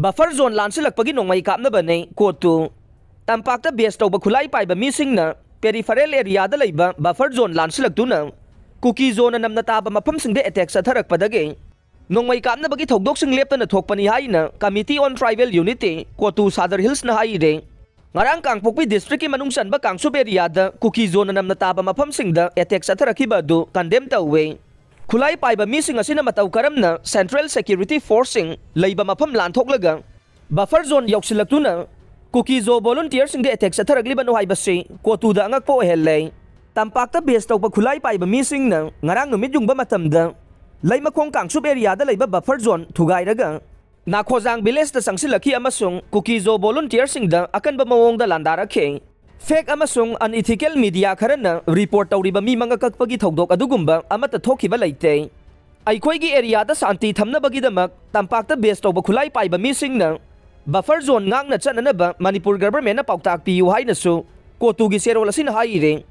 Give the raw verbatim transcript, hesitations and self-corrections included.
Buffer zone ꯂꯥꯟꯁꯤꯜꯂꯛꯄꯒꯤ ꯅꯣꯡꯃꯩ ꯀꯥꯞꯅꯕꯅꯤ ꯀꯣꯇꯨ꯫ ꯇꯝꯄꯥꯛꯇ base ꯇꯧꯕ ꯈꯨꯠꯂꯥꯏ ꯄꯥꯏꯕ ꯃꯤꯁꯤꯡꯅ peripheral areaꯗ ꯂꯩꯕ buffer zone ꯂꯥꯟꯁꯤꯜꯂꯛꯇꯨꯅ ꯀꯨꯀꯤ ꯖꯣꯅ ꯅꯝꯅ ꯇꯥꯕ ꯃꯐꯝꯁꯤꯡꯗ attack ꯆꯠꯊꯔꯛꯄꯗꯒꯤ ꯅꯣꯡꯃꯩ ꯀꯥꯞꯅꯕꯒꯤ ꯊꯧꯗꯣꯛꯁꯤꯡ ꯂꯦꯞꯇꯅ ꯊꯣꯛꯄꯅꯤ ꯍꯥꯏꯅ Committee on Tribal Unity ꯀꯣꯇꯨ ꯁꯥꯗꯔ ꯍꯤꯜꯁꯅ ꯍꯥꯏꯔꯦ꯫ ꯉꯔꯥꯡ ꯀꯥꯡꯄꯣꯛꯄꯤ districtꯀꯤ ꯃꯅꯨꯡ ꯆꯟꯕ ꯀꯥꯡꯆꯨꯞ areaꯗ ꯀꯨꯀꯤ ꯖꯣꯅ ꯅꯝꯅ ꯇꯥꯕ ꯃꯐꯝꯁꯤꯡꯗ attack ꯆꯠꯊꯔꯛꯈꯤꯕ ꯑꯗꯨ condemn ꯇꯧꯋꯦ꯫ ꯈꯨꯠꯂꯥꯏ ꯄꯥꯏꯕ ꯃꯤꯁꯤꯡ ꯑꯁꯤꯅ ꯃꯇꯧ ꯀꯔꯝꯅ central security forceꯁꯤꯡ ꯂꯩꯕ ꯃꯐꯝ ꯂꯥꯟꯊꯣꯛꯂꯒ buffer zone ꯌꯧꯁꯤꯜꯂꯛꯇꯨꯅ ꯀꯨꯀꯤ ꯖꯣ volunteerꯁꯤꯡꯗ attack ꯆꯠꯊꯔꯛꯂꯤꯕꯅꯣ ꯍꯥꯏꯕꯁꯤ ꯀꯣꯇꯨꯗ ꯑꯉꯛꯄ ꯑꯣꯏꯍꯜꯂꯦ꯫ ꯇꯝꯄꯥꯛꯇ base ꯇꯧꯕ ꯈꯨꯠꯂꯥꯏ ꯄꯥꯏꯕ ꯃꯤꯁꯤꯡꯅ ꯉꯔꯥꯡ ꯅꯨꯃꯤꯠ ꯌꯨꯡꯕ ꯃꯇꯝꯗ ꯂꯩꯃꯈꯣꯡ ꯀꯥꯡꯆꯨꯞ areaꯗ ꯂꯩꯕ buffer zone ꯊꯨꯒꯥꯏꯔꯒ ꯅꯥꯈꯣꯖꯥꯡ villageꯇ ꯆꯪꯁꯤꯜꯂꯛꯈꯤ ꯑꯃꯁꯨꯡ ꯀꯨꯀꯤ ꯖꯣ volunteerꯁꯤꯡꯗ ꯑꯀꯟꯕ ꯃꯑꯣꯡꯗ ꯂꯥꯟꯗꯥꯔꯛꯈꯤ꯫ Fake ꯑꯃꯁꯨꯡ unethical media ꯈꯔꯅ report ꯇꯧꯔꯤꯕ ꯃꯤ ꯃꯉꯥ ꯀꯛꯄꯒꯤ ꯊꯧꯗꯣꯛ ꯑꯗꯨꯒꯨꯝꯕ ꯑꯃꯠꯇ ꯊꯣꯛꯈꯤꯕ ꯂꯩꯇꯦ꯫ ꯑꯩꯈꯣꯏꯒꯤ areaꯗ ꯁꯥꯟꯇꯤ ꯊꯝꯅꯕꯒꯤꯗꯃꯛ ꯇꯝꯄꯥꯛꯇ base ꯇꯧꯕ ꯈꯨꯠꯂꯥꯏ ꯄꯥꯏꯕ ꯃꯤꯁꯤꯡꯅ buffer zone ꯉꯥꯛꯅ ꯆꯠꯅꯅꯕ ꯃꯅꯤꯄꯨꯔ governmentꯅ ꯄꯥꯎꯇꯥꯛ ꯄꯤꯌꯨ ꯍꯥꯏꯅꯁꯨ ꯀꯣꯇꯨꯒꯤ ꯆꯦꯔꯣꯜ ꯑꯁꯤꯅ ꯍꯥꯏꯔꯤ꯫